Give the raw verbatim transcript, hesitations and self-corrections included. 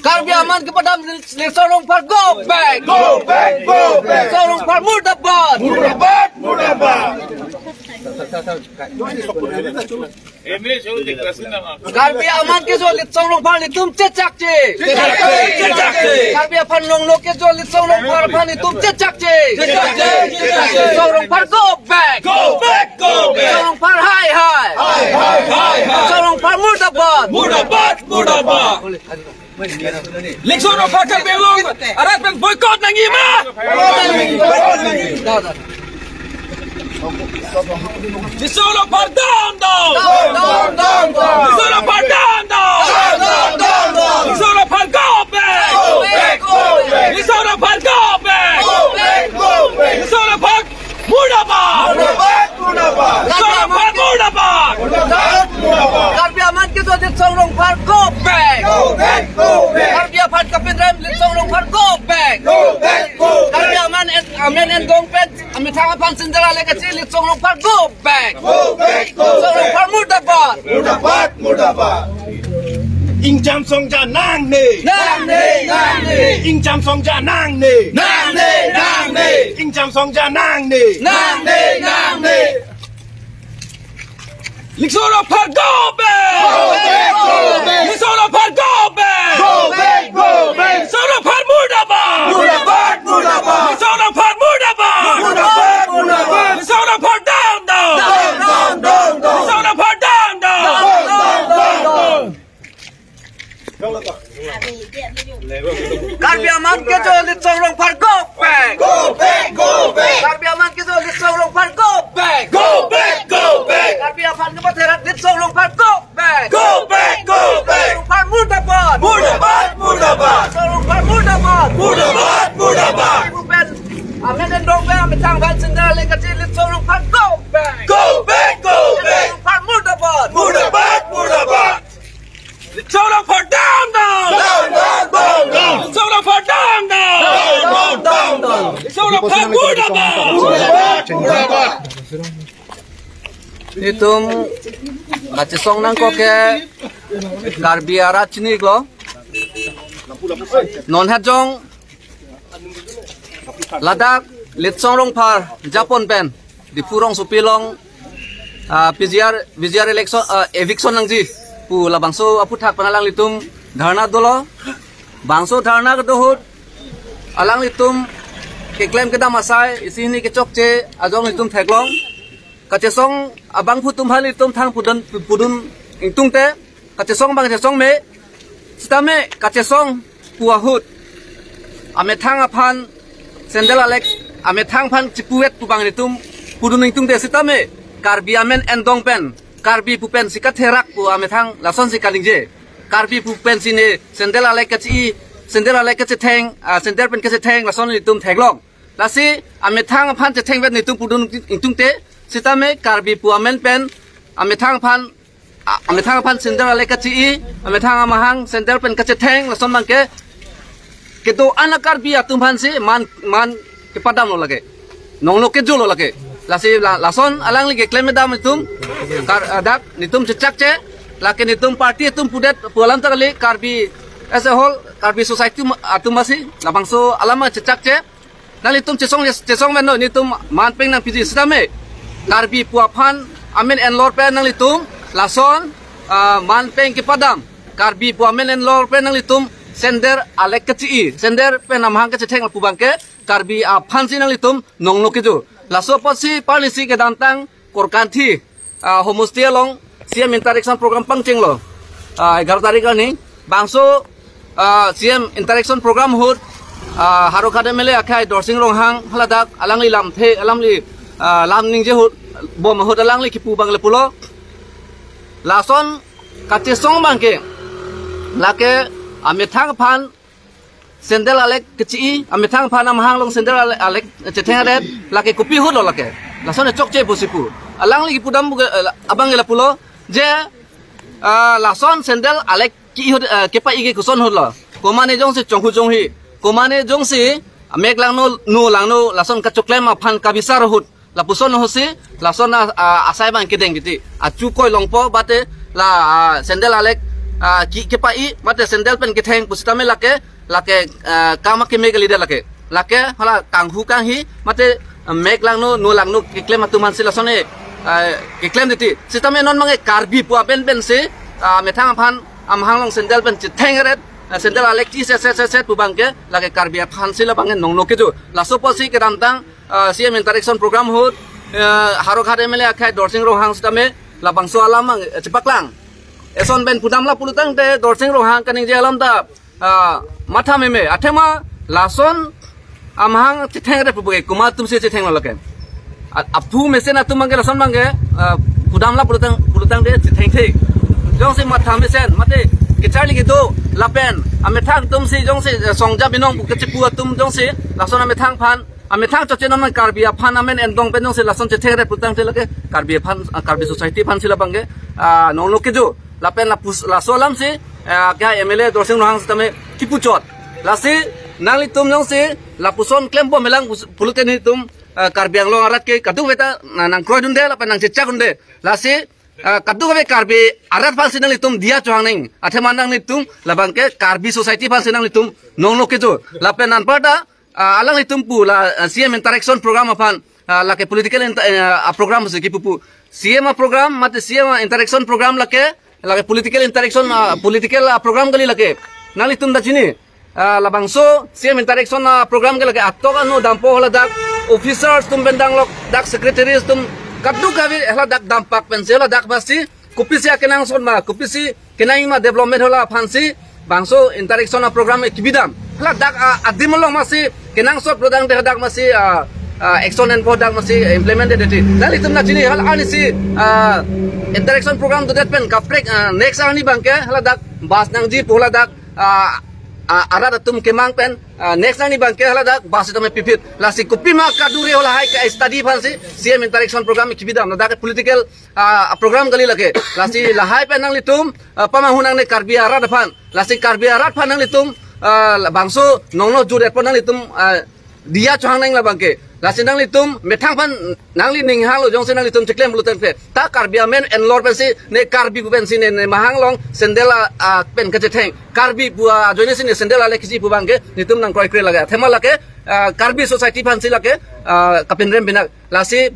Karbi aman kepadam Litsong Rongphar go back. Go back, go back. Litsong Rongphar murdabad. Murdabad, murdabad. Karbi aman kejo Litsong Rongphar netum chechakche. Chechakche, chechakche. Karbi aphan nonglo kejo Litsong Rongphar aphan netum chechakche. Chechakche, chechakche. Litsong Rongphar go back. Go back, go back. Litsong Rongphar hai hai. Hai hai, hai hai. Litsong Rongphar murdabad. Murdabad, murdabad. Litsong Rongphar Karbi Anglong arat pen boycott nangji ma? Litsong Rongphar down, down. Down, down, down, down. Litsong Rongphar down, down. Down, down, down, down. Litsong Rongphar go back. Go back, go back. Litsong Rongphar go back. Go back, go back. Litsong Rongphar murdabad. Murdabad, murdabad. Litsong Rongphar murdabad. Murdabad, murdabad. Karbi aman kejo Litsong Rongphar go back. Go back, go back. Karbi aphan kapinrem Litsong Rongphar go back. Go back, go back. Karbi aman en, amen endong pen amethang aphan sandal alek kachi Litsong Rongphar go back. Go back, go back. Litsong Rongphar murdabad. Murdabad, murdabad. Ingjam songja nangne. Nangne, nangne. Ingjam songja nangne. Nangne, nangne. Ingjam songja nangne. Nangne, nangne. Litsong Rongphar go back. Go back, go back. Litsong Rongphar go back. Go back, go back. Litsong Rongphar murdabad. Murdabad, murdabad. Litsong Rongphar murdabad. Murdabad, murdabad. Litsong Rongphar down, down. Down, down, down, down. Litsong Rongphar down, down. Down, down, down, down. Karbi aman kejo Litsong Rongphar go back. Go back, go back. Karbi aman kejo Litsong Rongphar go back. Go back, go back. Karbi aphan kepatherak Litsong Rongphar go back. Go back, go back. Rongphar murdabad. Murdabad, murdabad. Litsong Rongphar murdabad. Murdabad, murdabad. Karbi pen amen endong pen amethang aphan sandal alek kachi Litsong Rongphar go back. Go back, go back. Rongphar murdabad. Murdabad, murdabad. Litsong Rongphar down, down. Down, down, down, down. Litsong Rongphar down, down. Down, down, down, down. Litsong Rongphar murdabad. Murdabad, murdabad. Itum kachesong nangkok ke Karbi arat chini iklo. Non hajong ladak Litsong Rongphar japon pen Diphu rongsopi along, ah, P G R, V G R election, ah, eviction nangji pu labangso aphuthak pen alanglitum dharna dolo. Bangso dharna kedo ahut alanglitum keklem kedam asai isi hini kechokche ajong itum theklong. Kachesong abangphu atum aphan itum thang pudun, pudun ingtungte. Kachesong abang kachesong me. Sitame kachesong pu ahut amethang aphan sandal alek, amethang aphan chipuvet pu abang itum pudun ingtungte, sitame Karbi amen endong pen, Karbi pu pensi katherak pu amethang lasonsi kaningje. Karbi pu pensi ne sandal alek kachi, sandal alek kachetheng, ah, sandal pen kachetheng lason itum theklong. Lasi amethang aphan chethengvet netum pudun ingtungte, sitame Karbi pu amen pen amethang aphan, a-, amethang aphan sandal alek kachi, amethang amahang sandal pen kachetheng lason abangke kedo-an a-Karbi atum aphansi man, man kepadamlo lake. Nonglo kejolo lake. Lasi la, lason alangli keklem kedam itum kar, ah, dak netum chechakche, lake netum party atum pudet pu alam ta kali, Karbi as a whole, Karbi society atum, atum masi labangso alam chechakche. Nanglitum chesong, chesong meno, netum man peng nangpiji sitame Karbi pu aphan amen enlor pen nanglitum lason, ah, man peng kepadam. Karbi pu amen enlor pen nanglitum sandal alek kachi, sandal pen amahang kachetheng lapu abangke Karbi aphansi nanglitum nonglo kejo. Laso apotsi parlisi kedamtang Korkanthi, ah, homestay along C M interaction program pangchenglo. Ah, egaroh tarik arni bangso, ah, C M interaction program ahut, ah, Howraghat M L A akhai Dorsing Ronghang haladak alangli lamthe, alangli, ah, lam ningje ahut, bom ahut alangli kipu abang le pulo. Lason kachesong abangke lake amethang aphan sandal alek kachi, amethang aphan amahang along sandal alek, alek chetheng adet, lake kopi ahutlo lake. Lason chokche pusi pu. Alangli kipudam buke, eh, abang lapulo je, ah, lason sandal alek ki ahut, eh, kepai ke koson ahutlo. Komane jongsi chonghu jonghi, komane jongsi mek langno, nu langno, lason kachoklem aphan kabisar ahut. Lapuson ahutsi, lason a, a, asai abang kedeng kiti. Achu koi longpo bate la, a, sandal alek ah, ki kepa-i mate sandal pen ketheng pusitame lake, lake, ah, kam akeme kalidet lake. Lake hala kanghu kanghi mate, ah, mek langno, no langno keklem atum aphansi lasone, ah, keklem titi. Sitame non abangke Karbi pu apen pensi, ah, methang aphan amahang along sandal pen chethengret, ah, sandal alek chi set set set set pu abangke lake Karbi aphansi labangke nongno kejo. Laso apotsi kedamtang, ah, C M interaction program ahut, ah, Howraghat M L A akhai Dorsing Ronghang sitame labangso alam abang, eh, chepaklang. Eson pen pudamlo pulotangte Dorsing Ronghang kaningje alam ta, ah, matha meme. Athema lason amahang chethengret pu abangke komat atumsi chethenglo lake. A-, aphu mesen atum abangke lason abangke, ah, pudamlo pulotang, pulotangte chethengthe. Jongsi matha mesen mate kecharli kedo lapen amethang atumsi jongsi, eh, songja binong pu kachepu atum jongsi lason amethang aphan, amethang chotche non Karbi aphan amen endong pen jongsi lason chethengret pulotangte lake Karbi aphan, ah, Karbi society aphansi labangke, ah, nongno kejo. Lapen lapus-, laso alamsi, ah, ke M L A Dorsing Ronghang sitame kipuchot. Lasi nanglitum jongsi lapuson klembom-elang pus-, pulote nelitum, ah, Karbi Anglong arat ke kadokave ta na nangkroidunde lapen nangchechakdunde. Lasi, ah, kadokave Karbi arat aphansi nanglitum diya chohang nang. Athema nanglitum labangke Karbi society aphansi nanglitum nongno kejo. Lapen anparta, ah, alanglitum pu la, ah, C M interaction program aphan, ah, lake political inter-, eh, ah, program si kipu pu. C M a program mate C M a interaction program lake, lake political interaction, ah, political, ah, program kali lake. Nanglitum ta chini, ah, labangso C M interaction, ah, program ke lake atok ano dampo haladak officers atum pen danglok, dak secretaries atum kadokave haladak dampak pensi haladak masi kopisi akenangsot ma, kopisi kenangji ma development hala aphansi bangso interaction a program kebidam. Haladak, ah, adim along masi kenangsot pulotangte hadak masi, ah, ah, action enpo dak masi implement titi. Nanglitum ta chini hala arnisi, ah, interaction program dodet pen kaprek, ah, next arni abangke haladak bus nangji pu haladak, ah, ah, arat atum kemang pen, ah, next arni abangke haladak bus sitame piphit. Lasi kopima kadure halahai ka-study aphansi C M interaction program kebidam. Ladak political, ah, program kali lake. Lasi lahai pen nanglitum, ah, pamanghu nangne Karbi arat aphan. Lasi Karbi arat aphan nanglitum, ah, labangso nongno jur-etpo nanglitum, ah, diya chohang nang labangke. Lasi nanglitum methang aphan nangli ning hanglo jongsi nanglitum cheklem pulotangte, ta Karbi amen enlor pensi ne Karbi pu pensi ne, ne mahang along sandal a, ah, pen kachetheng. Karbi pu ajoinesi ne sandal alek kisi pu abangke nelitum nangkroikre lake. Athema lake, ah, Karbi society aphansi lake, ah, kapinrem pinak. Lasi